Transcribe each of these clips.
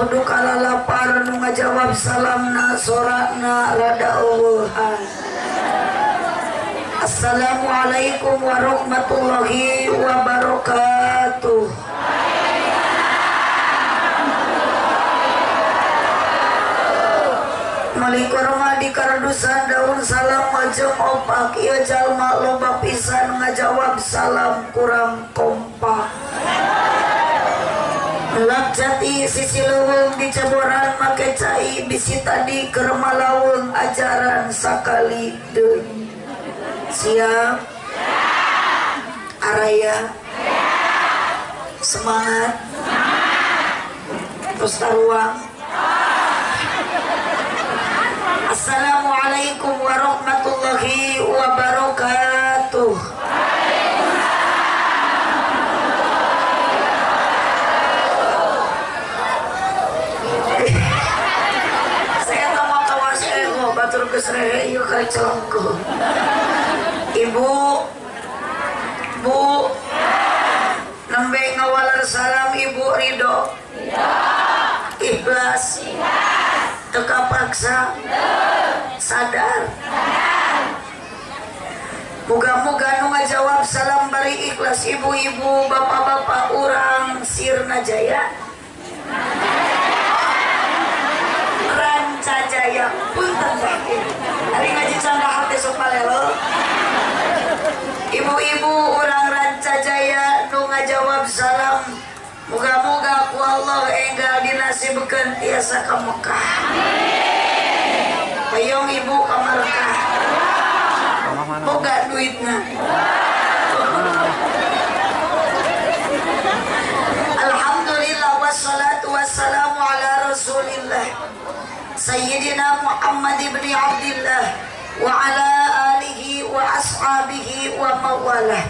Kudu kalalapar nu ngajawab salamna sorana rada eueuhan. Assalamualaikum warahmatullahi wabarakatuh. Malikur mah di kardusan daun salam majeng opak ieu jalma loba pisan ngajawab salam kurang kompak. Lap jati sisi leuweung diceboran make cai bisi tadi keur malaweng ajaran sakali deui. Siap? Araya? Semangat? Terus taruang? Assalamualaikum warahmatullahi wabarakatuh. Saya tahu kawas ego batur geus rehe ieu ka celengku. Ibu, Bu, nembe ngawaler salam Ibu Ridho. Ikhlas. Teka paksa. Sadar. Moga-moga nu ngajawab salam bari ikhlas ibu-ibu, bapak-bapak urang Sirna Jaya, Ranca Jaya, punten batin. Hari ngaji canda hati sok palelo. Ibu-ibu urang Ranca Jaya nu ngajawab salam, moga-moga ku Allah enggal dinasibkeun tiasa ka Mekah. Hoyong ibu ka Mekah. Boga duitna. Alhamdulillah wassalatu wassalamu ala Rasulillah Sayyidina Muhammad ibn Abdillah wa ala alihi wa ashabihi wa mawalah.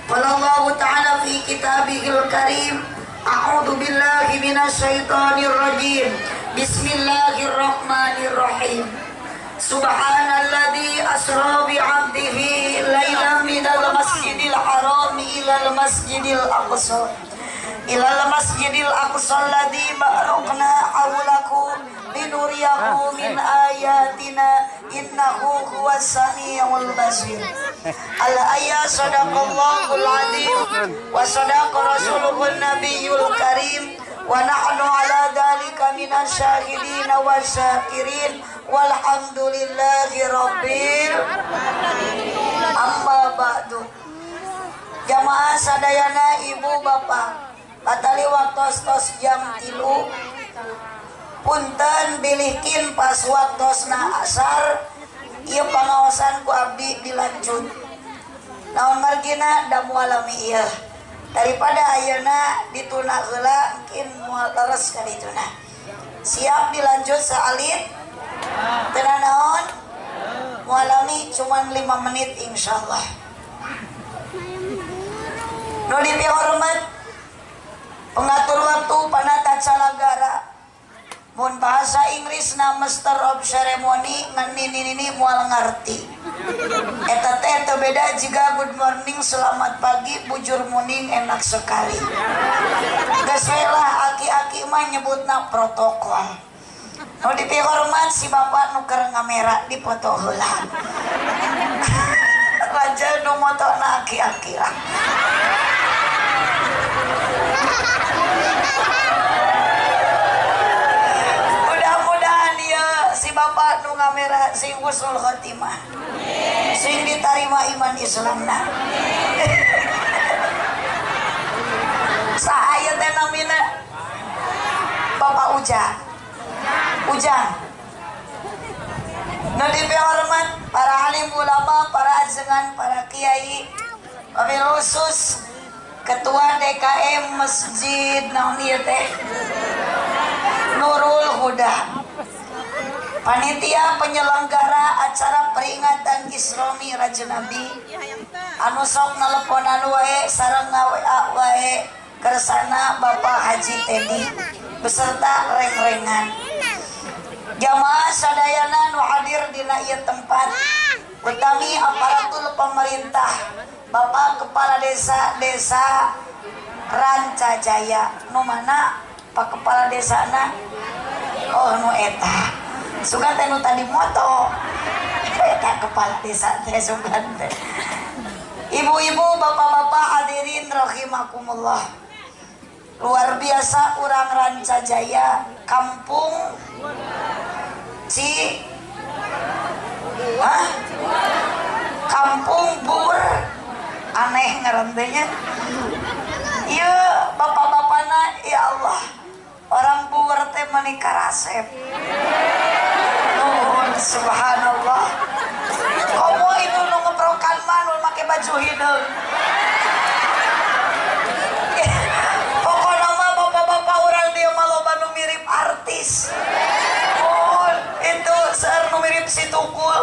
Qala Allah ta'ala fi kitabihil karim, a'udzu billahi minasyaitonir rajim. Bismillahirrahmanirrahim. Subhanalladzi asra bi 'abdihi lailan minal masjidil harami ilal masjidil aqsa ilal masjidil aqsa alladzi barakna hawlahu linuriyahu min ayatina innahu huwas samiul basir. Al ayat sadaqallahul azim wa sadaqa rasuluhun nabiyul karim wa nahnu ala dzalika minasyahidin wasyakirin walhamdulillahi rabbil amma ba'du. Jamaah sadayana ibu bapak patali waktos tos jam 3 punten bilihkin pas waktosna asar ieu pangaosan ku abdi dilanjut. Naon margina da moal lami ieu daripada ayeuna dituna heula mungkin moal leres ka dituna. Siap dilanjut saalit? Teu naon? Moal lami cuman 5 menit insyaallah. Nu dipihormat pengatur waktu panata calagara. Mun bahasa Inggris na master of ceremony ngan nini moal ngarti. Eta teh teu beda jiga good morning, selamat pagi, bujur muning, enak sekali. Geus we lah aki-aki mah nyebutna protokol. Nu dipihormat si bapak nu keur ngamera dipoto heula. Raja nu motona aki-aki lah. Si bapak nu ngamera sing husnul khotimah, sing ditarima iman Islamna. Saha ieu teh namina? Bapak Ujang. Ujang. Nu dipihormat para alim ulama, para ajengan, para kiai, wabil khusus Ketua DKM Masjid naon ieu teh? Nurul Huda. Panitia penyelenggara acara peringatan Isra Mi'raj Nabi anu sok neleponan wae sareng nga-WA wae kersana Bapak Haji Teddy beserta reng-rengan. Jamaah sadayana nu hadir dina ieu tempat utami aparatur pemerintah, Bapak Kepala Desa Desa Rancajaya nu mana Pak Kepala Desana. Oh nu eta. Sugan teh nu tadi moto. Eta kepala desa teh sugan teh. Ibu-ibu, bapak-bapak hadirin rahimakumullah. Luar biasa urang Rancajaya, kampung Ci Hah? Kampung Bur. Aneh ngarantenya. Ieu bapak-bapana ya Allah. Orang Bur teh menikah rasep. Nuhun subhanallah. Komo itu nu ngeprokan mah nu make baju hideung. Pokona mah bapak-bapak urang dieu mah loba nu mirip artis. Nuhun itu seueur nu mirip si Tukul.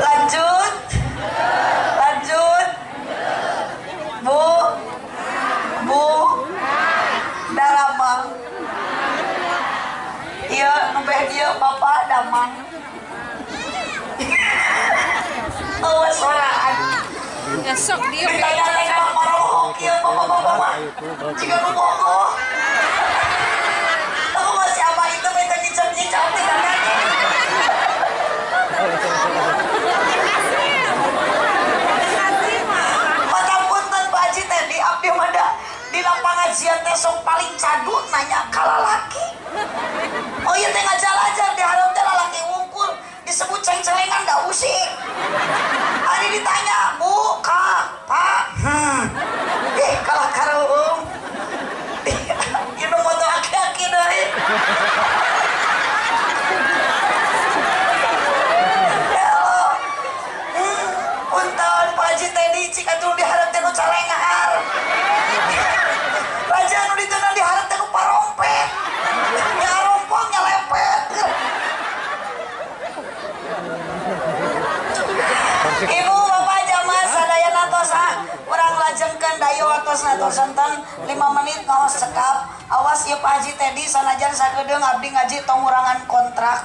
Lanjut. Lanjut. Bu. Bu. Daramang. Iya, nu beh dieu bapak damang. Awas soraan. Esok dia ditanya-tanya marohok ieu bapak-bapak mah. Jiga nu bogoh. Aku masih apa itu minta nyicap-nyicap tidak tadi. Mata punten Pak Haji teh di abdi mah da dina pangajian teh sok paling cadu nanya ka lalaki. Oh iya teh ngajalajar di hareup teh lalaki wungkul disebut ceng-celengan da usik. Ari ditanya, "Bu, Kak, Pak." Ih, kalah karuhung. Ieu nu moto aki-aki deui. Ya Allah. Punten Pak Haji Teddy cik atuh di hareup teh nu calenghar. Raja nu diteunang di hareup teh nu parompet. Nya rompong nya lepet. Ibu bapak jamaah sadayana tos urang lajengkeun dayo atos natosan 5 menit ngaos cekap. Awas ieu Pak Haji Teddy sanajan sakedeung abdi ngaji tong ngurangan kontrak.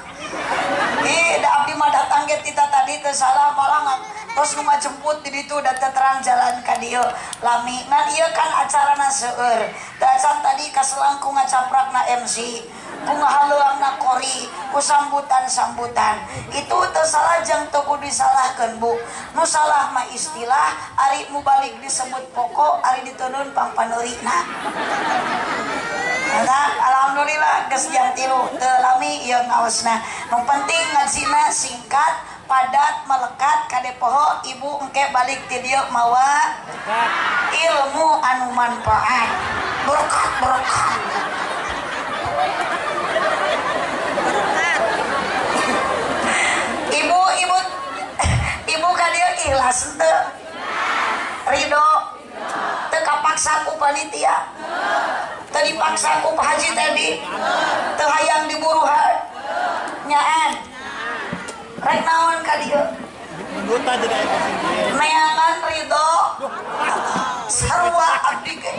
Ih, da abdi mah datang ge tita tadi teu salah malah tos nu ngajemput di ditu da teu terang jalan ka dieu. Lami ngan ieu kan acarana seueur. Da acan tadi kaselangkung ngacaprakna MC, ku ngahaleuangna kori, ku sambutan-sambutan. Itu teu salah jeung teu kudu disalahkeun, Bu. Nu salah mah istilah ari mubalik disebut pokok, ari diteunun pangpaneurina. Nah, alhamdulillah geus jam 3 teu lami ieu ngaosna. Nu penting ngajina singkat, padat, melekat kade poho ibu engke balik ti dieu mawa ilmu anu manfaat. Berkat berkat. Ibu ibu ibu ka dieu ikhlas henteu? Ridho teu kapaksa ku panitia. Teu dipaksa ku Pak Haji Teddy. Teu hayang diburuhan. Nyaan. Rek naon ka dieu? Neangan ridho sarua abdi ge.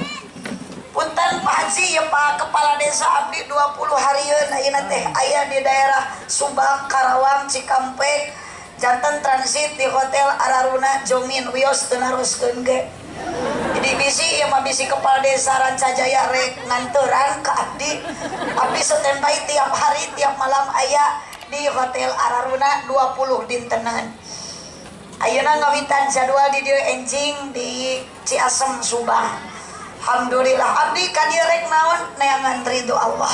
Punten Pak Haji ya Pak Kepala Desa abdi 20 harieun ayeuna teh aya di daerah Subang, Karawang, Cikampek. Janten transit di Hotel Araruna Jomin wios teu naroskeun ge. Jadi bisi ieu mah bisi Kepala Desa Rancajaya rek nganteran ka abdi. Abdi standby tiap hari tiap malam aya di Hotel Araruna 20 dintenan. Ayeuna ngawitan jadwal di dieu enjing di Ciasem Subang. Alhamdulillah abdi ka dieu rek naon neangan ridho Allah.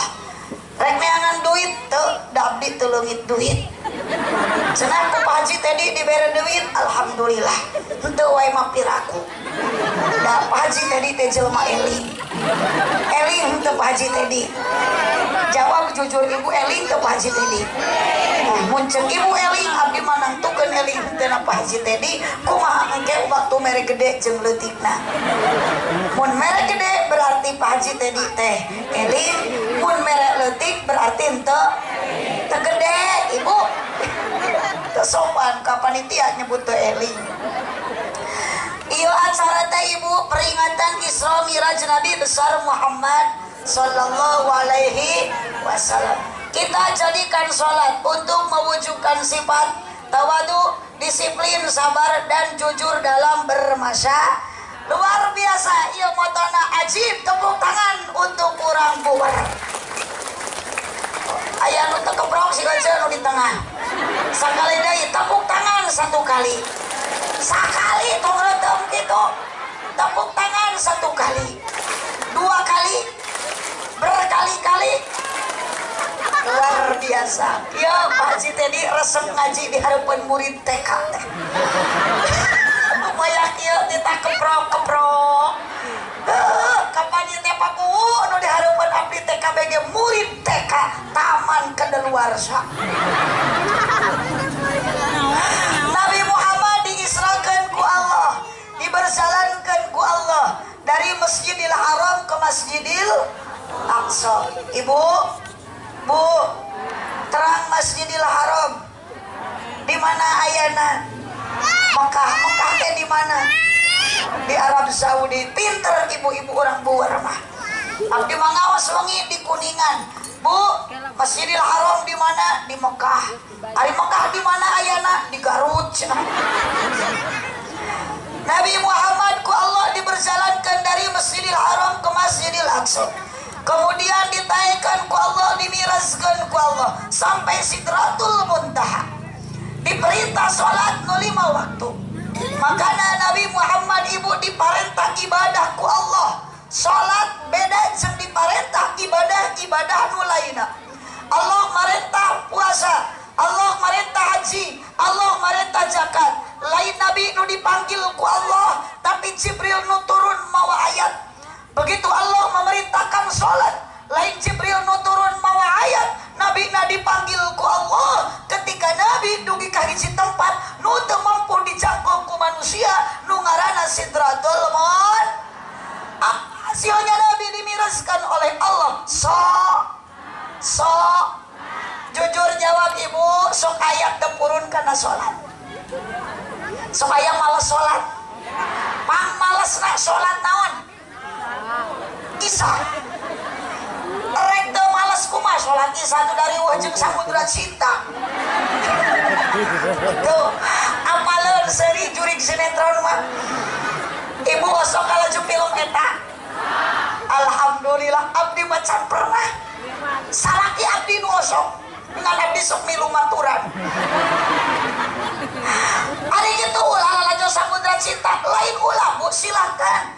Rek neangan duit teu da abdi teu leungit duit. Cenah ku Pak Haji Teddy dibere duit, alhamdulillah. Henteu wae mah piraku. Da Pak Haji Teddy teh jelema eling. Eling henteu Pak Haji Teddy. Jawab jujur ibu eling teu Pak Haji Teddy. Mun ceuk ibu eling abdi mah nangtukeun eling henteu na Pak Haji Teddy, kumaha engke waktu mere gede jeung leutikna. Mun mere gede berarti Pak Haji Teddy teh eling, mun mere leutik berarti henteu teu gede ibu. Teu sopan ka panitia nyebut teu eling. Ieu acara teh ibu peringatan Isra Miraj Nabi besar Muhammad sallallahu alaihi wasallam. Kita jadikan sholat untuk mewujudkan sifat tawadu, Disiplin, sabar dan jujur dalam bermasyarakat. Luar biasa ieu motona ajib, tepuk tangan untuk urang Buwer. Aya nu teu keprok si nu di tengah. Sakali deui tepuk tangan satu kali. Sakali tong reuteum kitu. Tepuk tangan satu kali. Dua kali. Berkali-kali. Luar biasa. Ya Pak Haji Teddy resep ngaji di harapan murid TK teh. Upaya kieu titah keprok-keprok. Kapan ieu teh Pak Kuwu nu di harapan abdi TKBG murid TK Taman Kedeluarsa. Nabi Muhammad diisrakeun ku Allah, diberjalankeun ku Allah dari Masjidil Haram ke Masjidil Aqsa. Ibu, Bu, terang Masjidil Haram di mana ayana? Mekah. Mekah teh di mana? Di Arab Saudi. Pinter ibu-ibu orang Buwer mah. Abdi mah ngawas wengi di Kuningan. Bu, Masjidil Haram di mana? Di Mekah. Ari Mekah di mana ayana? Di Garut. Nabi Muhammad ku Allah diberjalankan dari Masjidil Haram ke Masjidil Aqsa. Kemudian ditaikkan ku Allah, dimiraskan ku Allah sampai Sidratul Muntaha. Diperintah sholat nu 5 waktu. Makanya Nabi Muhammad ibu diperintah ibadah ku Allah. Sholat beda jeung diperintah ibadah-ibadah nu lainna. Allah marentah puasa, Allah marentah haji, Allah marentah zakat. Lain Nabi nu dipanggil ku Allah, tapi Jibril nu turun mawa ayat. Begitu Allah memerintahkan sholat, lain Jibril nu turun mawa ayat, Nabi na dipanggil ku Allah. Ketika Nabi dugi ka hiji tempat nu teu mampu dijangkau ku manusia, nu ngaranna Sidratul Muntaha. Hasilnya Nabi dimiraskan oleh Allah. Sok jujur jawab ibu, sok ayat tepurun karena sholat. Sok ayat malas sholat, pang malas nak sholat naon? Isya. Rek teu malas kumaha sholat isya itu dari wajib samudra cinta. Tuh, apaleun seri jurig sinetron mah. Ibu osok kalaju film eta. Alhamdulillah abdi mah can pernah. Salaki abdi nu osok, ngan abdi sok milu maturan. Ari kitu ulah lalajo samudra cinta, lain ulah bu silakan.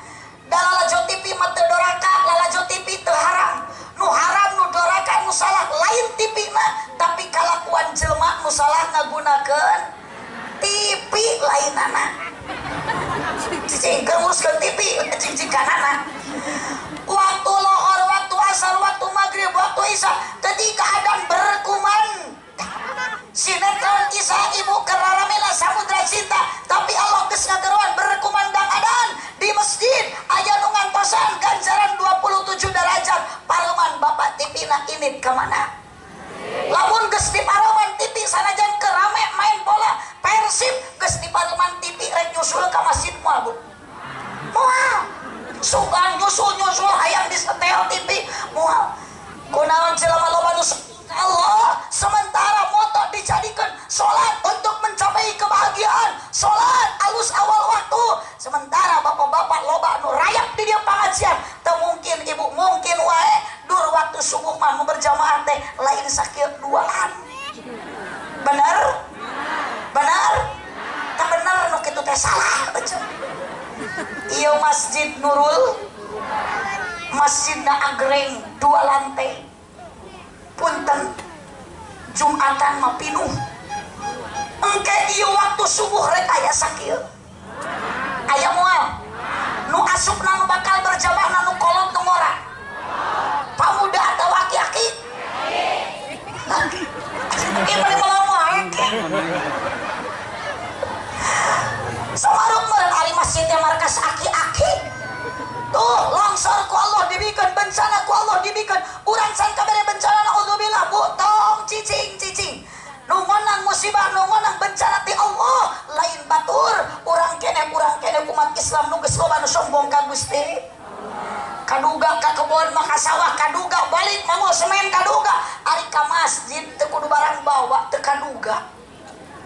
Da lalajo TV mah teu doraka, lalajo TV teu haram. Nu haram nu doraka nu salah lain TV mah, tapi kalakuan jelema nu salah ngagunakeun TV lainana. Cicing keur nguruskeun TV, cicing kanana. Waktu lohor, waktu asar, waktu maghrib, waktu isya, ketika adzan berkumandang. Sinetron kisah ibu keraramena samudra cinta, tapi Allah geus ngageroan berkumandang adzan di masjid aya nu ngantosan ganjaran 27 derajat. Pareuman bapak TV na init ka mana? Lamun geus dipareuman TV sanajan keur rame main bola Persib, geus dipareuman TV rek nyusul ka masjid moal bu. Moal. Sugan nyusul-nyusul hayang disetel TV moal. Kunaon jelema loba nu Allah, sementara moto dijadikan sholat untuk mencapai kebahagiaan, sholat alus awal waktu. Sementara bapak-bapak loba nu rayap di dia pengajian, teu mungkin ibu mungkin wae dur waktu subuh mah nu berjamaah teh lain sakieu duaan. Bener? Bener? Teu bener nu kitu teh salah. Ieu Masjid Nurul, masjidna agreng 2 lantai. Punten Jumatan mah pinuh. Engke ieu waktu subuh rek aya sakieu. Aya moal. Nu asupna nu bakal berjamaah nu kolot nu ngora. Pamuda atawa aki-aki? Ieu mah moal aki. Samaruk meureun ari masjid teh markas aki-aki. Tuh longsor ku Allah dibikin, bencana ku Allah dibikin. Urang can kabere bencana naudzubillah bu, tong cicing-cicing. Nu ngonang musibah, nu ngonang bencana ti Allah, lain batur. Urang keneh umat Islam nu geus loba nu sombong ka Gusti. Kaduga ka kebon mah ka sawah kaduga, balik mah semen kaduga. Ari ka masjid teu kudu barang bawa teu kaduga.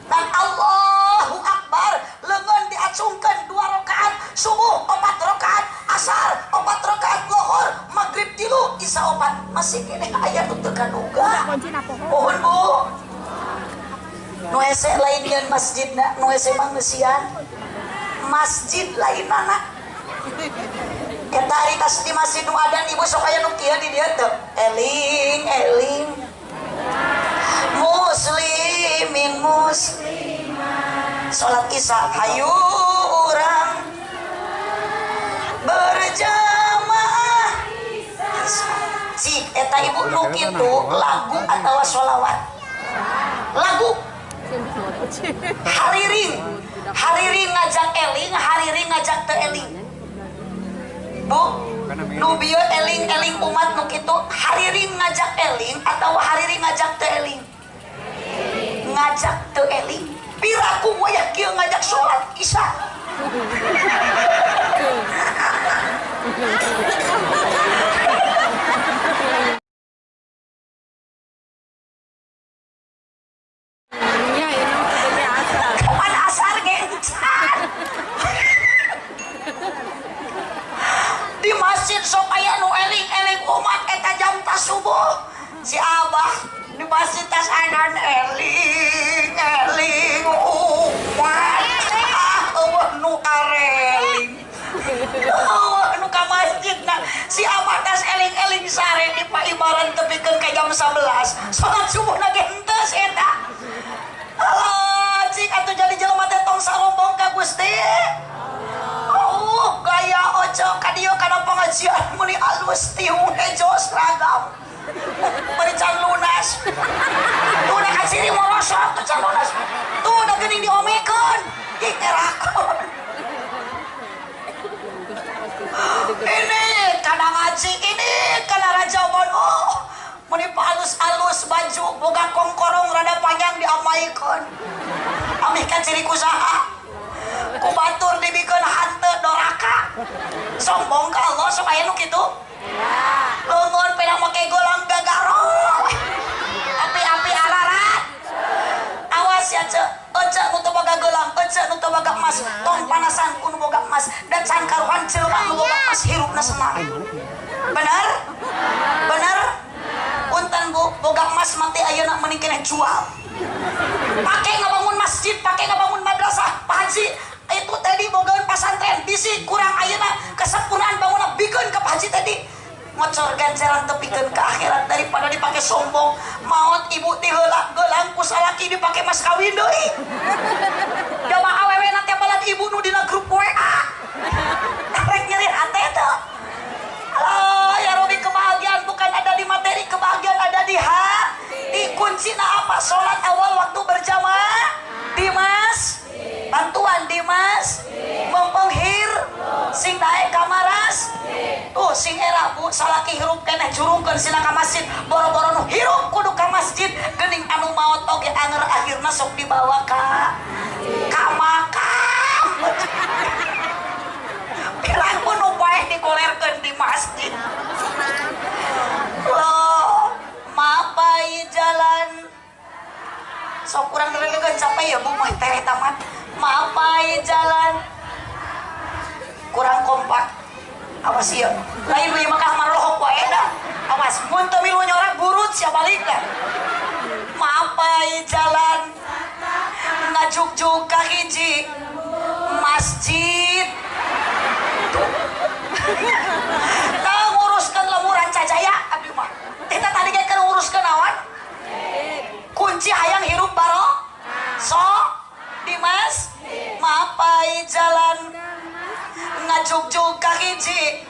Dan Allahu Pohon bu. Nu hese lain nyeun masjidna, nu hese mah ngeusian. Masjid lain anak. Eta ari tas di masjid nu adan ibu sok aya nu kieu di dieu teu. Eling eling. Muslimin muslimat. Salat Isya hayu urang berjamaah. Cik eta ibu nu kitu lagu atawa sholawat. Lagu hariring, hariring ngajak eling, hariring ngajak teu eling. Bu, nu bieu eling-eling umat nu kitu hariring ngajak eling atawa hariring ngajak teu eling? Ngajak teu eling. Piraku wayah kieu ngajak sholat Isya. Kapan asar gencan? Di masjid sok aya nu eling-eling umat eta jam tas subuh. Si abah di masjid tas anan eling-eling umat. Ah, eueuh nu areling. Eueuh nu ka masjidna. Si abah tas eling-eling sare di paibaran tepikeun ka jam 11. Salat subuhna ge henteu si eta. Alah, cik atuh jadi jelema teh tong sarombong ka Gusti. Oh, gaya ojo ka dieu kana pengajian meuni alus tiung hejo seragam. Bari can lunas. Tuh da kaciri morosok tuh can lunas. Tuh da geuning diomekeun. Ih terakon. Ini kana ngaji, ini kana rajaban. Oh, meuni alus-alus baju boga kongkorong rada panjang diamaikeun. Amih kaciri ku saha? Ku batur dibikeun hanteu doraka. Sombong ka Allah sok aya nu kitu. Leungeun peda make golang gagaro. Api-api ararat. Awas ya ceu, ece nu teu boga gelang, ece nu teu boga emas, tong panasan ku nu boga emas, dan can karuhan jelema nu boga emas hirupna senang. Bener? Bener? Punten bu, boga emas mati ayeuna mending keneh jual. Pake ngabangun masjid, pake ngabangun madrasah, Pak Haji itu tadi bogaeun pasantren, bisi kurang ayeuna kesempurnaan bangunan bikeun ka Pak Haji tadi. Ngocor ganjaran tepikeun ke akhirat daripada dipake sombong. Maot ibu ti heula gelang ku salaki dipake mas kawin deui. Jamaah awewe na teh balad ibu nu dina grup WA. Rek nyeri hate teu. Alah ya Robi, kebahagiaan bukan ada di materi, kebahagiaan ada di hati. Kuncina apa? Salat awal waktu berjamaah di mas, bantuan di mas, mempenghir, sing daek kamaras. Tuh sing era bu salaki hirup keneh jurungkeun sina ka masjid, boro-boro nu hirup kudu ka masjid, geuning anu maot oge anger akhirna sok dibawa ka makam. Piraku nu paeh digolerkeun di masjid. Loh, mapai jalan. Sok kurang gregegan capek ya bu mah tereh tamat. Mapai jalan. Kurang kompak. Awas ieu. Lain we mah marlohok wae dah. Awas mun teu milu nyorak burut sia balik dah. Mapai jalan ngajuk-juk ka hiji masjid. Teu nguruskeun lemur Rancajaya abdi mah. Teh tadi ge keur nguruskeun naon? Kunci hayang hirup baro. So, Dimas, mapai jalan ngajuk-juk ka hiji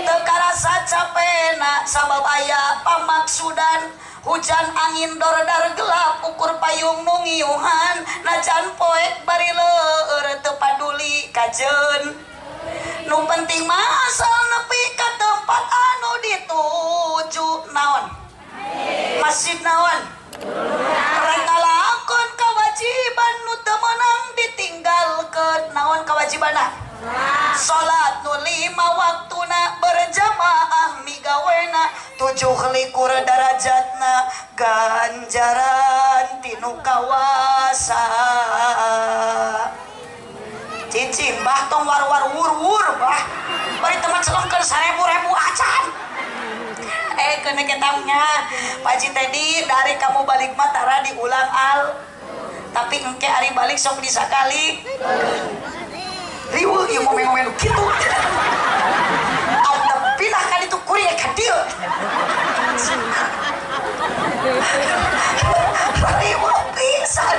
teu karasa capena sabab aya pamaksudan. Hujan angin dordar gelap ukur payung nu ngiuhan najan poek bari leur teu paduli kajeun. Nu penting mah asal nepi ka tempat anu dituju naon? Masjid naon? Rek ngalakon kewajiban nu teu meunang ditinggalkeun. Naon kewajibanna? Salat nu 5 waktuna berjamaah migawena 27 darajatna ganjaran tinu kawasa. Cicing bah tong war-war wur-wur bah. Bari teman celengkeun 1000 acan. Daekeun ketamnya. Pak Haji Teddy dari kamu balik mah tara diulang al. Tapi engke ari balik sok disakali. Riweuh ieu momen-momen kitu. Antep pindah ka ditu kuring ka dieu. Riweuh pisan.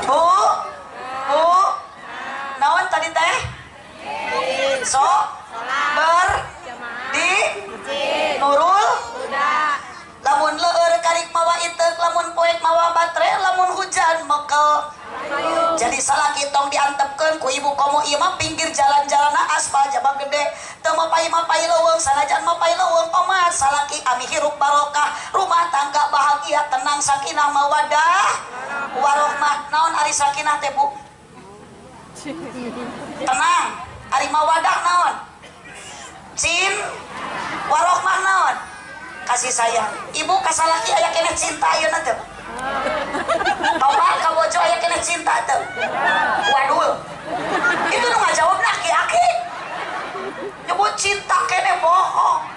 Bu, bu, naon tadi teh? So, ber, di, nurul, lamun leur karik mawa iteuk, lamun poek mawa baterai, lamun hujan mekel. Jadi salaki tong diantepkeun ku ibu komo ieu mah pinggir jalan-jalanna aspal jabang gede. Teu mapai-mapai leuweung sanajan mapai leuweung omat salaki ami hirup barokah, rumah tangga bahagia, tenang sakinah mawadah warohmah. Naon ari sakinah teh Bu? Tenang. Ari mawadah naon? Cin warohmah naon? Kasih sayang. Ibu ka salaki aya keneh cinta ayeuna teh. Bapak ka bojo aya keneh cinta teh. Wadul. Itu nu ngajawabna aki-aki. Nyebut cinta keneh bohong.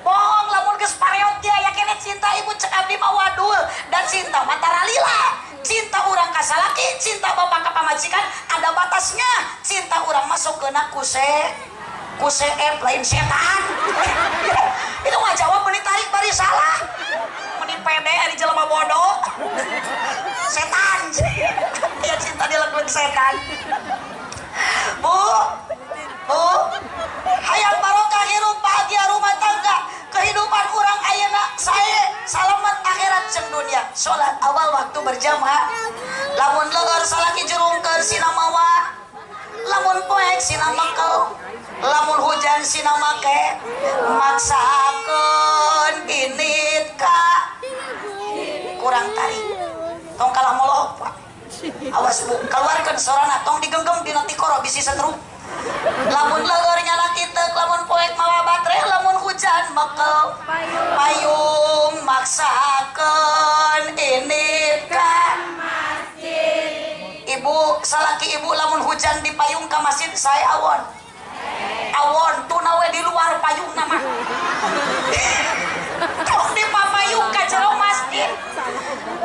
Bohong lamun geus pareot dia aya keneh cinta ibu cek abdi mah wadul dan cinta mah tara lila. Cinta urang ka salaki, cinta bapak ka pamajikan ada batasnya. Cinta urang masuk keuna ku seep lain setan. Itu ngajawab meni tarik bari salah. Meni pede ari jelema bodoh. Setan. Ya cinta dileg-leg setan. Bu, bu, hayang barokah hirup bahagia rumah tangga, kehidupan urang ayeuna sae salamet akhirat jeung dunia. Salat awal waktu berjamaah. Lamun leur salaki jurungkeun sina mawa, lamun poek sina mekel, lamun hujan sina make, maksakeun init ka kurang tarik. Tong kalah molok, Pak. Awas Bu, keluarkan sorana tong digenggam dina tikoro bisi setrum. Lamun leur nyala kiteuk, lamun poek mawa baterai, lamun hujan mekel payung, maksakeun init ka masjid. Ibu salaki ibu lamun hujan di payung ka masjid saya awon. Awon tuna we di luar payung nama. Tong di papayung ka jero masjid.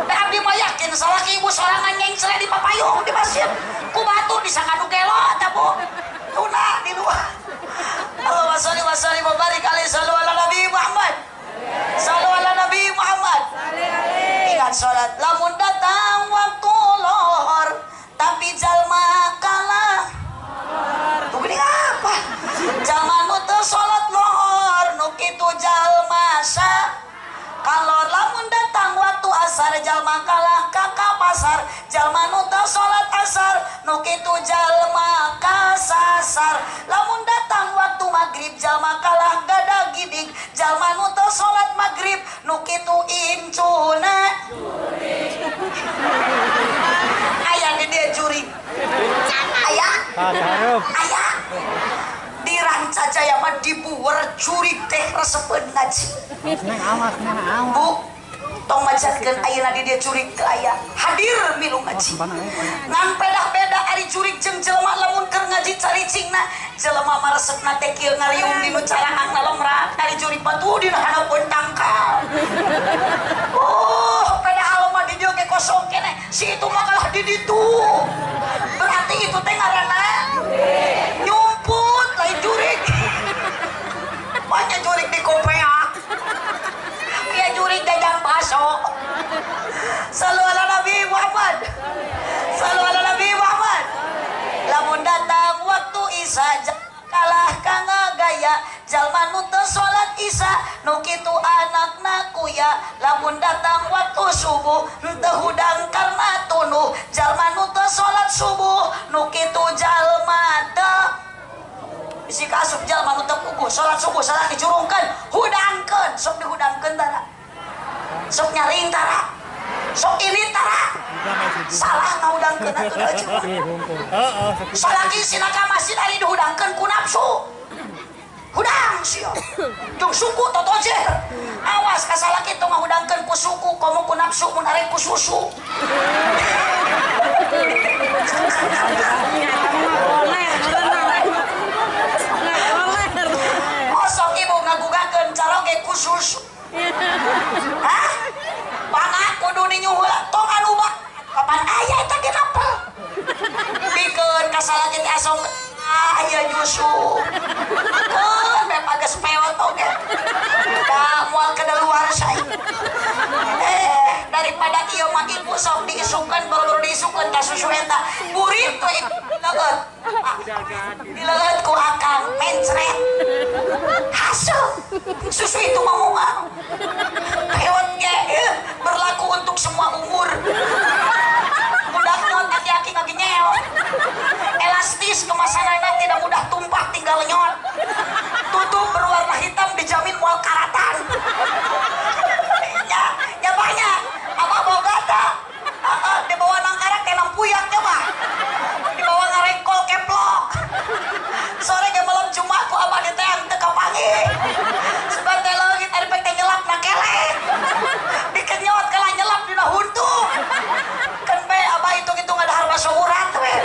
Da abdi mah yakin salaki ibu sorangan nyengcre di papayung di masjid. Ku batur disangka nu gelo tah Bu. Tuna di luar. Allahumma sholli wa sallim wa barik alaihi sallu ala Nabi Muhammad. Sallu ala Nabi Muhammad. Ingat salat lamun datang waktu lohor tapi jalma kalah. Tuh gini apa? Jalma nu teu salat lohor nu kitu jalma sa. Kalau lamun datang waktu asar jalma kalah ka pasar, jalma nu teu salat asar nu kitu jalma kasasar. Lamun datang waktu maghrib jalma kalah gada gidig, jalma nu teu salat maghrib nu kitu incuna. Aya di dia jurig. Aya. Aya. Di Rancajaya mah dibuwer jurig teh resepeun ngaji. Bu, tong majatkeun ayeuna di dia jurig teu aya. Hadir milu ngaji. Ngan pedah-beda ari jurig jeung jelema lamun keur ngaji caricingna, jelema mah resepna teh kieu ngariung dinu caraang lemrak, ari jurig mah tuh dina handapeun tangkal. Oh, padahal mah di dieu ge kosong keneh. Si itu mah kalah di ditu. Berarti itu teh ngaranna nyumput lain jurig. Banyak jurig di kopea. Ya jurig dagang bakso. Sallu ala Nabi Muhammad. Sallu ala Nabi Muhammad. Lamun datang waktu Isya kalah ka ngagaya, jalma nu teu salat Isya nu kitu anakna kuya. Lamun datang waktu subuh henteu hudang karena tunuh, jalma nu teu salat subuh nu kitu jalma teu bisi kaasup jalma nu teu puguh salat subuh salah dicurungkeun, hudangkeun, sok dihudangkeun tara. Sok nyaring tara. Sok ini tara. Salah ngahudangkeun atuh da cuma. Salaki sina ka masjid ari dihudangkeun ku nafsu. Hudang sia. Jeung suku totojer. Awas ka salaki tong ngahudangkeun ku suku komo ku nafsu mun arek ku susu. Kosong Hah? Pangak kudu ninyu heula tong anu bak kapan aya eta ge napel. Pikeun ka salaki teh asong ah ieu nyusu. Keun beh pageus peot oge. Da moal kadaluarsa. Daripada ieu mah ibu sok diisukeun baru diisukeun ka susu eta burit we leueut. Dileueut ku akang mencret. Hasil susu itu mah moal. Peot ge berlaku untuk semua umur. Budak nyot aki-aki ngagenyel. Elastis kemasanana tidak mudah tumpah tinggal nyot. Tutup berwarna hitam dijamin moal karatan. Ya, ya banyak. Abah boga tah. Dibawa nangkarak teh nampuyak nya mah. Dibawa ngarengkol keplok. Sore ge malam Jumat ku abah diteang teu kapanggih. Sebab teh leungit ari pek teh nyelap na keleh. Dikenyot kalah nyelap dina huntu. Keun bae abah hitung-hitung ada bakso urat we.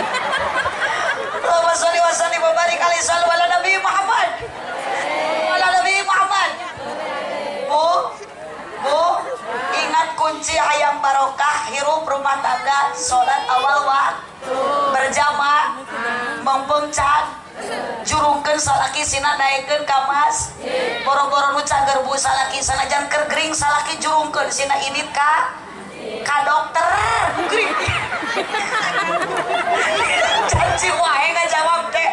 Allahumma sholli wa sallim wa barik alaihi wa ala Nabi Muhammad. Ala Nabi Muhammad. Bu, bu, ingat kunci hayang barokah hirup rumah tangga, sholat awal waktu, berjamaah, mempengcan, jurungkeun salaki sina naekeun ka mas, boro-boro nu cager bu salaki sanajan keur gering salaki jurungkeun sina indit ka dokter gering. Janji wae ngajawab teh.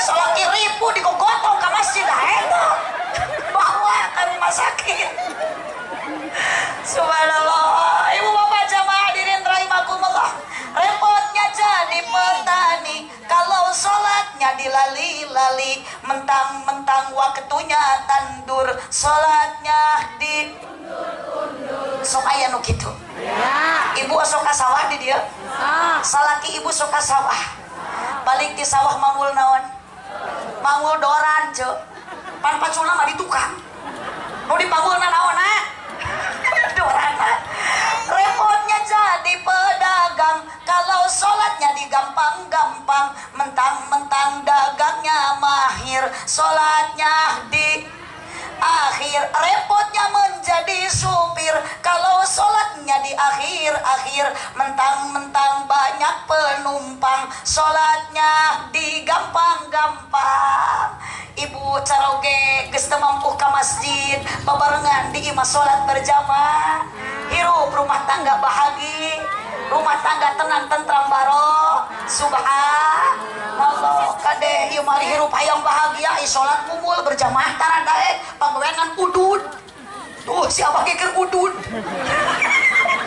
Salaki ribu digogotong ka masjid eta. Bawa ka rumah sakit. Subhanallah. Ibu bapak jamaah hadirin rahimakumullah. Repotnya jadi petani kalau sholatnya dilali-lali, mentang-mentang waktunya tandur, sholatnya di sok aya nu kitu. Ibu sok ka sawah di dieu. Salaki ibu sok ka sawah. Balik di sawah mangul naon? Mangul doran ce. Pan paculna mah di tukang. Nu dipanggulna naonna? Dorana. Repotnya jadi pedagang kalau sholatnya digampang-gampang, mentang-mentang dagangnya mahir, sholatnya di akhir. Repotnya menjadi supir kalau sholatnya di akhir-akhir, mentang-mentang banyak penumpang, sholatnya digampang-gampang. Ibu caroge geus teu mampu ka masjid, babarengan di imah sholat berjamaah, hirup rumah tangga bahagia, rumah tangga tenang tentram barok. Subhanallah. Kade ieu mah hirup hayang bahagia, sholat mumul berjamaah tara daek pagawean udud. Tuh si abah ge keur udud.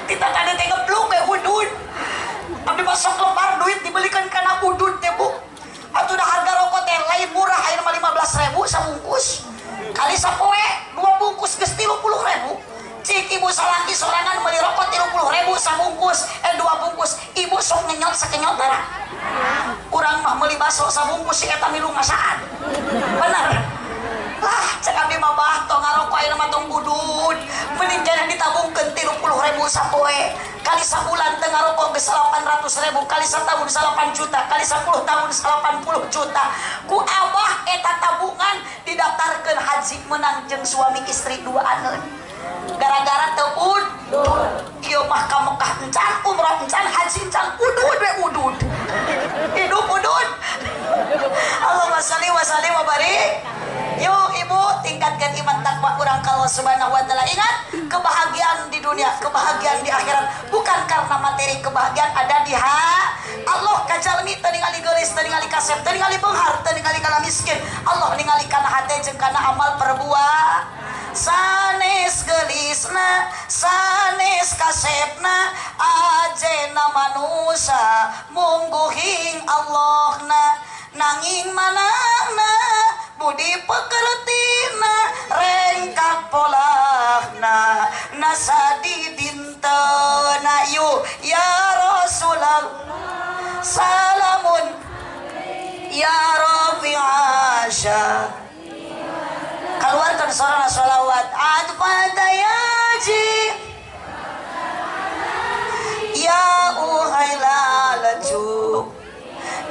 Kita tadi teh ngebluk we udud. Abdi mah sok lembar duit dibelikan kana udud teh bu. Atuh dah harga rokok teh lain murah ayeuna mah 15.000 sabungkus. Kali sapoe 2 bungkus geus 30.000. Cik ibu salaki sorangan meuli rokok 30.000 sabungkus, 2 bungkus. Ibu sok ngenyot sakenyot darah. Urang mah meuli bakso sabungkus si eta milu ngasaan. Bener. Lah cek abdi mah bah tong ngarokok ayeuna mah tong udud. Mending keneh ditabungkeun 30.000 sapoe. Kali sabulan teu ngarokok geus 800.000, kali satahun 8 juta, kali 10 tahun 80 juta. Ku abah eta tabungan didaftarkeun haji menang jeung suami istri duaaneun. Gara-gara teu udud. Ieu mah ka Mekah encan, umroh encan, haji encan, udud we udud. Hidup udud. Allahumma sholli wa sallim wa barik. Yuk ibu tingkatkan iman takwa urang ka Allah Subhanahu wa taala. Ingat, kebahagiaan di dunia, kebahagiaan di akhirat bukan karena materi, kebahagiaan ada di Allah. Kajalmi teu ningali geulis, teu ningali kasep, teu ningali beunghar, teu ningali kana miskin. Allah ningali kana hate jeung kana amal perbuatan. Sanes geulisna, sanes kasepna, ajena manusa mungguhing Allahna, nanging manahna budi pekertina rengkak polahna nasadi dintena. Yu ya Rasulullah salamun ya Rabbi asya. Keluarkan suara sholawat. Adfadayaji ya uhailalaju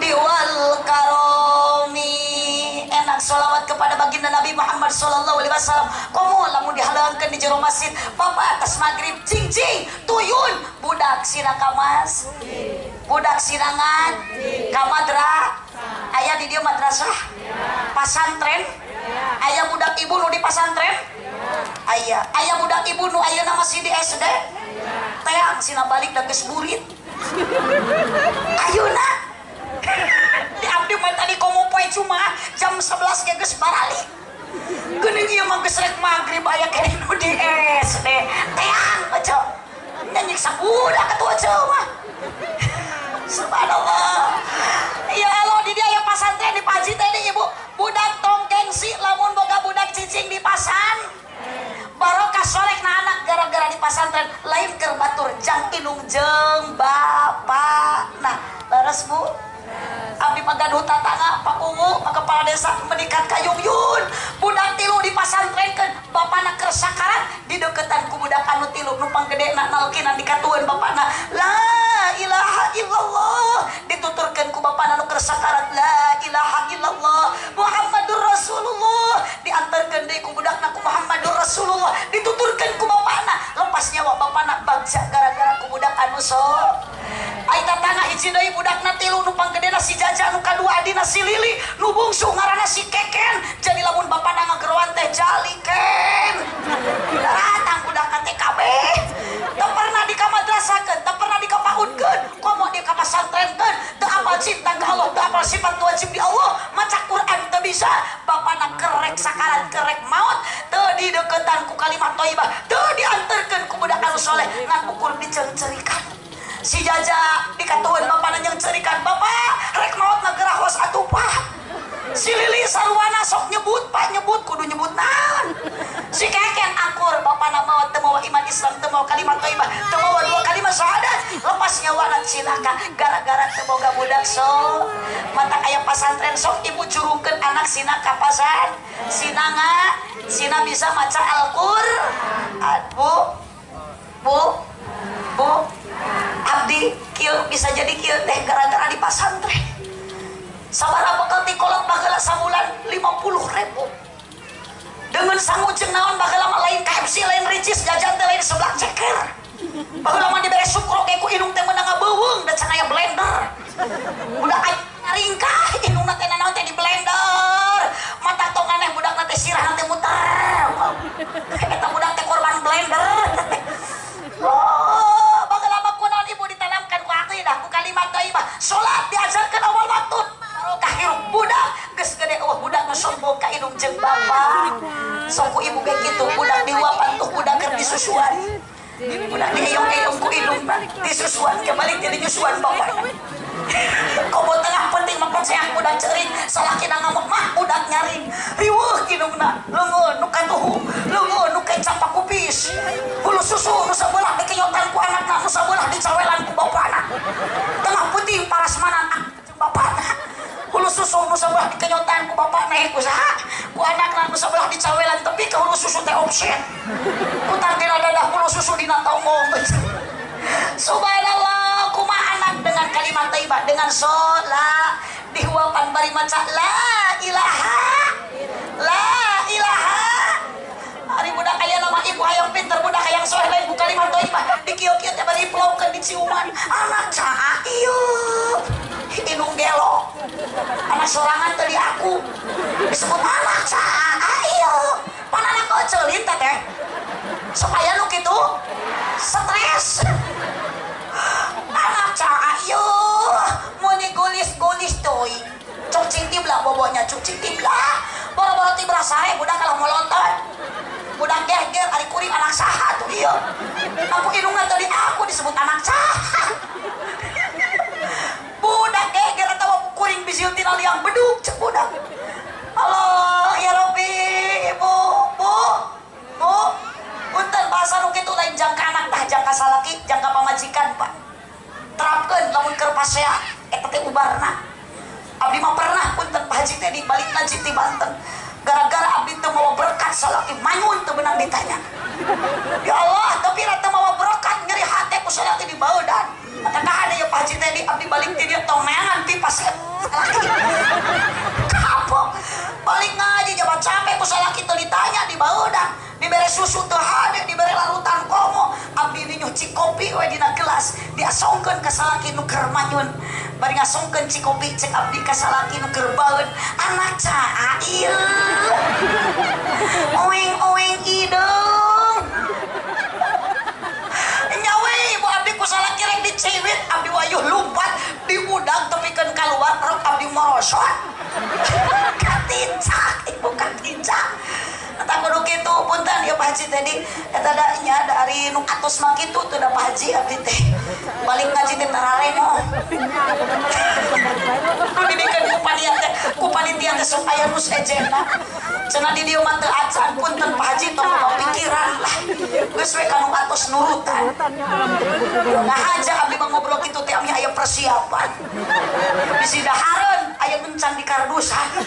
diwal karomi. Enak sholawat kepada baginda Nabi Muhammad. Muhammad sallallahu alaihi wasallam. Komo lamun dihalangkeun di jero masjid, bapak atas maghrib cing-cing tuyun budak sina ka masjid. Budak sinangan ka madrasah. Aya di dieu madrasah? Pasantren? Aya budak ibu nu di pasantren? Aya. Aya budak ibu nu ayeuna masih di SD? Teang sina balik da geus burit. Ayeuna di abdi mah tadi komo poe cuma jam 11 ge geus baralik. Geuning ieu mah geus rek magrib aya keneh nu di SD. Teang aja. Nyiksa budak atuh aja mah. Subhanallah. Ya Allah, di dia aya pasantren di Pak Haji teh ibu. Budak tong gengsi lamun boga budak cicing di pasan. Barokah soleh na anak gara-gara di pasantren lain keur batur jang indung jeung bapak. Nah, leres Bu. Abdi pagaduh tatangga, Pak Ungu, Pak Kepala Desa menikat ka Yun. Budak tilu di pasantrenkeun, bapana keur sakarat dideukeutan ku budak anu tilu nu panggedena nalkinan dikatueun bapana. La ilaha illallah dituturkeun ku bapana nu keur sakarat la ilaha illallah Muhammadur Rasulullah diantarkeun deui ku budakna ku Muhammadur Rasulullah dituturkeun ku bapana lepas nyawa bapana bagja gara-gara ku budak anu so. Ai tatangga hiji deui budakna tilu nu panggedena si Jaja nu kadua adina si Lili nu bungsu ngaranna si Keken. Jadi lamun bapana ngageroan teh jaliken datang budakna teh kabeh teu pernah dikamadrasahkeun, teu pernah dikapaudkeun, komo dikapasantrenkeun, teu apal cinta ka Allah, teu apal sifat wajib di Allah, maca Quran teu bisa, bapana kerek sakarat kerek maut, teu dideuketan ku kalimat thayyibah, teu dianterkeun ku budak anu soleh ngan ukur diceungceurikan. Si Jaja dikatuheun bapana nyeungceurikan, bapak rek maot ngagerahos atuh Pak. Si Lili sarwana sok nyebut, Pak nyebut kudu nyebut naon. Si Keken akur bapana maot teu mawa iman Islam, teu mawa kalimat thayyibah, teu mawa dua kalimat syahadat, lepas nyawana cilaka gara-gara teu boga budak so. Mata aya pasantren sok ibu jurungkeun anak sina ka pasan, sina nga, sina bisa maca Al-Qur'an. Bu, Bu, Bu, abdi kieu bisa jadi kieu teh gara-gara di pasantren. Sabaraha bekal ti kolot baheula sabulan 50.000. Dengan sangu jeung naon baheula mah lain KFC, lain Ricis, jajan teh lain seblak ceker. Baheula mah dibere sukro ke ku indung teh meunang ngabeuweung da can aya blender. Budak aya ngaringkah indungna teh nanaon teh di blender. Mata tong aneh budakna teh sirahna teh muter. Eta budak teh korban blender. Oh, baheula mah kunaon ibu ditanamkan ku aqidah, ku kalimat thayyibah. Salat diajarkeun awal waktu. Barokah hirup budak geus gede eueuh budak nu sombong ka indung jeung bapa. Sok ku ibu ge kitu, budak diuapan tuh budak keur disusuan. Budak dieyong-eyong ku indung disusuan ke balik jadi nyusuan bapana. Komo tengah penting mapaceah budak ceurik, salakina ngamuk mah budak nyaring. Riweuh indungna, leungeun nu katuhu, leungeun nu kecap pakupis. Hulu susu nu sabelah dikenyotan ku anakna, nu sabelah dicawelan ku bapana. Tengah penting parasmanan bapana. Hulu susu nu sabelah dikenyotan ku bapana ku saha, ku anakna nu sabelah dicawelan tepi ka hulu susu teh opsen. Ku tangkena dadah hulu susu dina tonggong. Subhanallah, kumaha anak dengan kalimat thayyibah, dengan sholat dihuapan bari maca la ilaha la ilaha. Ari budak aya nama ibu hayang pinter, budak hayang soleh lain ku kalimat thayyibah dikieu-kieu teh bari plongkeun diciuman. Anak caha ieu indung gelo, anak sorangan tadi aku disebut anak caha ieu pan anak kecil teh supaya nu kitu stres. Anak caha ieu muni gulis-gulis teuing cuk cing tibla bobonya, cuk cing tibla boro-boro tibra sare budak kalah molonton, budak geger ari kuring anak saha tuh ieu aku indungna tadi aku disebut anak saha. Budak geger atawa kuring bisiun tina liang beduk cek budak. Allah ya Rabbi, ibu, bu, bu, punten bahasa nu kitu lain jangka anak tah, jangka salaki, jangka pamajikan Pak. Terapkeun lamun keur pasea eta teh ubarna. Abdi mah pernah punten Pak Haji teh di balik ngaji ti Banten. Gara-gara abdi teu mawa berkat salaki manyun teu beunang ditanya. Ya Allah, tapi teu mawa berkat nyeri hate ku salaki dibaudan. Mata kahade ya Pak Haji teh abdi balik ti dieu tong neangan pipas salaki. Kapok. Balik ngaji jabat Capek ku salaki teu ditanya dibaeudang, dibere susu teu hade, dibere larutan komo. Abdi ninyuh cikopi we dina gelas, diasongkeun ka salaki nu keur manyun. Bari ngasongkeun cikopi cek abdi ka salaki nu keur baeun, anak cail. Oeng-oeng ideung. Nyawe ibu abdi ku salaki rek diciwit, abdi wayuh lumpat diudag tepikeun kaluar rok abdi morosot. Katicak ibu katicak. Eta kudu kitu punten ieu Pak Haji tadi eta da nya dari nu atos mah kitu teu da Pak Haji abdi teh. Balik ngaji teh tararemo. Nu dibikeun ku panitia teh sok aya nu sejenna. Cenah di dieu mah teu acan punten Pak Haji tong loba pikiran lah. Geus we ka nu atos nurutan. Nah aja abdi mah ngobrol kitu teh ami aya persiapan. Bisi dahareun aya encan di kardusan.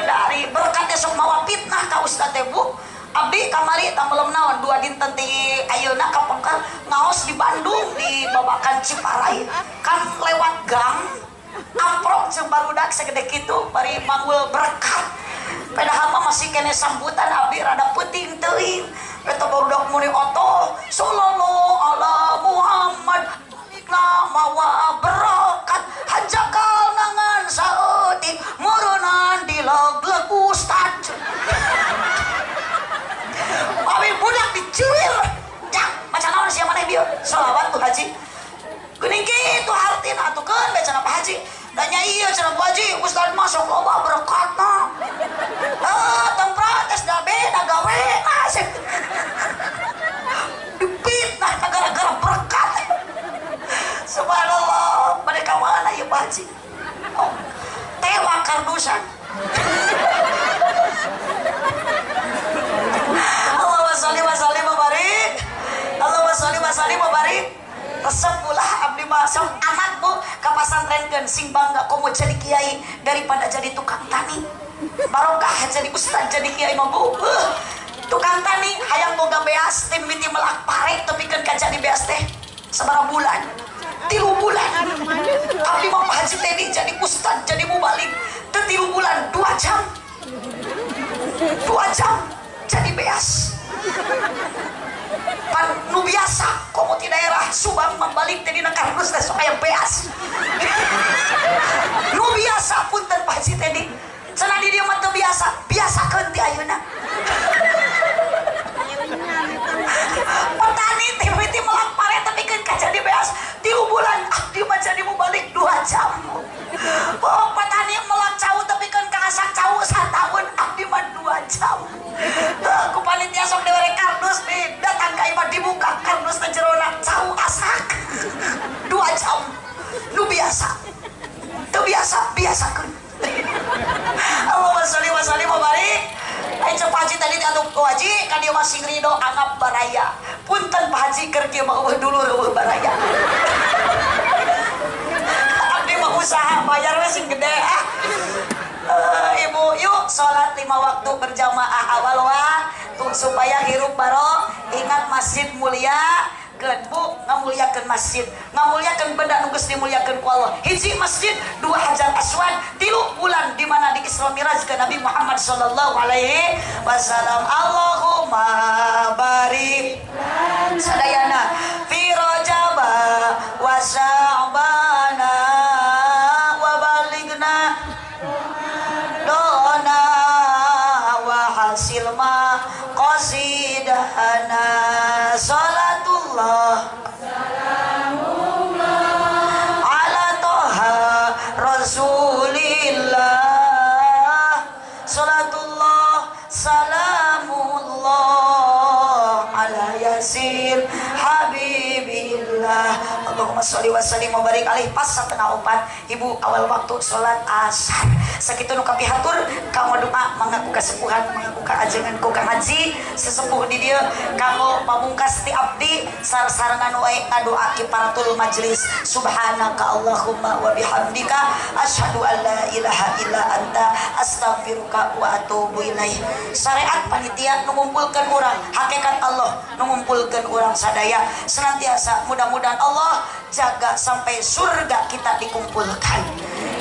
Dari berkat teh sok mawa fitnah ka ustad teh Bu. Abdi kamari tambelem naon 2 dinten ti ayeuna ka pengker ngaos di Bandung di Babakan Ciparai. Kan lewat gang amprok jeung barudak segede kitu bari manggul berkat. Padahal mah masih kene sambutan abdi rada peuting teuing. Eta barudak muni otoh sallallahu ala Muhammad balikna mawa berkat hanjakal nangan saeutik meureunaan dileg-leg ustad. Abi budak dicuir. Jang, maca naon sia maneh bieu? Sholawat tuh haji. Geuning kitu hartina atuh keun bae cenah Pak Haji. Da nya ieu cenah Bu Haji, ustad mah sok loba berkatna. Heuh, tong protes da beda gawe. Asik. Dipitnah gara-gara berkat. Subhanallah, mereka mana ieu Pak Haji? Oh, tewa kardusan. Allahumma sholli wa sallim wa barik. Allahumma sholli wa sallim wa barik. Resep ulah abdi mah sok anak bu ka pasantrenkeun sing bangga komo jadi kiai daripada jadi tukang tani. Barokah jadi ustad jadi kiai mah bu. Tukang tani hayang boga beas tim miti melak pare tepikeun ka jadi beas teh sabaraha bulan? 3 bulan. Abdi mah Pak Haji Teddy jadi ustad jadi mubalig teu 3 bulan 2 jam. 2 jam jadi beas. Pan nu biasa komo ti daerah Subang membalik teh dina kardus teh sok aya beas. Nu biasa punten Pak Haji Teddy. Cenah di dieu mah teu biasa, biasakeun ti ayeuna. Petani teh miti melak pare tepikeun ka jadi beas 3 bulan abdi mah jadi mubalik 2 jam. Oh, petani melak cau tepikeun ka asak cau sataun abdi mah 2 jam. Ku panitia sok dibere kardus di datang ka imah dibuka kardus teh jerona cau asak 2 jam. Nu biasa. Teu biasa, biasakeun. Allahumma sholli wa sallim wa barik. Ai cek Pak Haji tadi atuh ku Haji ka dieu mah sing ridho anggap baraya. Punten Pak Haji keur kieu mah eueuh dulur eueuh baraya. Abdi mah usaha bayar we sing gede ah. Ibu yuk sholat 5 waktu berjamaah awal waktu supaya hirup barok. Ingat masjid mulia keun bu, ngamuliakeun masjid, ngamuliakeun benda nu geus dimuliakeun ku Allah. Hiji masjid, 2 hajar aswad, 3 bulan di mana di Isra Miraj ke Nabi Muhammad sallallahu alaihi wasallam. Allahumma barik sadayana fi rajaba wa sya'bana wa balighna dona wa hasil ma qasidana salatullah salamullah ala toha rasulillah salatullah salamullah ala yasin habibillah. Allahumma sholli wa sallim wa barik alaihi. Pas 3:30 ibu awal waktu sholat asar. Sakitu nu kapihatur kanggo doa mangga ku kasepuhan mangga ku kaajengan ku Kang Haji sesepuh di dieu kanggo pamungkas ti abdi sar-sarengan wae ngadoa kifaratul majlis. Subhanaka Allahumma wa bihamdika asyhadu an la ilaha illa anta astaghfiruka wa atubu ilaik. Syariat panitia nu ngumpulkeun urang, hakikat Allah nu ngumpulkeun urang sadaya senantiasa mudah-mudahan Allah jaga sampai surga kita dikumpulkan.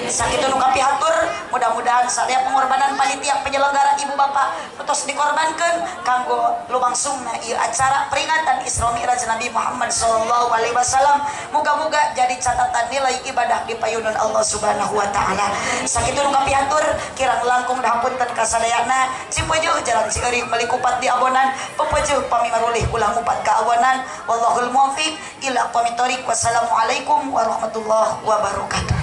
Sakitu nu kapihatur, mudah-mudahan sadaya pengorbanan panitia penyelenggara ibu bapak tos dikorbankeun kanggo lumangsungna ieu acara peringatan Isra Mi'raj Nabi Muhammad sallallahu alaihi wasallam. Muga-muga jadi catatan nilai ibadah di payunan Allah Subhanahu wa taala. Sakitu nu kapihatur, kirang langkung dahapunten kasadayana. Cipeujeuh jalan Cieurik meuli kupat di abonan, pepeujeun pami marulih ulah ngupat ka awanan. Wallahul muwaffiq ila aqwamit thoriq. Wassalamualaikum warahmatullahi wabarakatuh.